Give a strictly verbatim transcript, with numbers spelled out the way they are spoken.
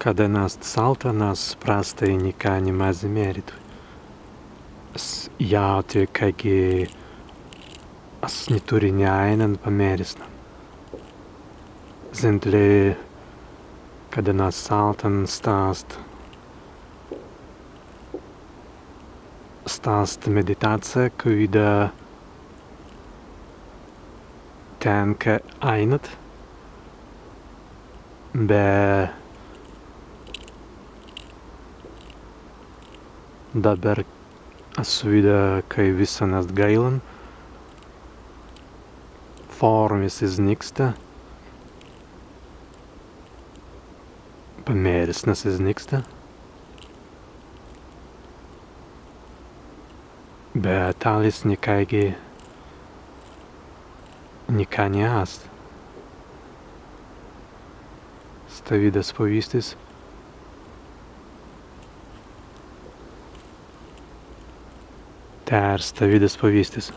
Kaddan ast saltan, as prastai nika ni mazzi mēritwei. As jāutri, kāigi as ni turri ni aīnan pamērisnan. Zentli, kaddan ast saltan, sta ast, sta ast meditācija, kawīda tenka aīnat, be dabber as widāi, kāi wissan ast gaīlan, fōrmas iznīksta, pamērisnas iznīksta. Be tālis nikāigi, nika ni ast. Stawīdas pawīstis. Tēr stawīdas pawīstis.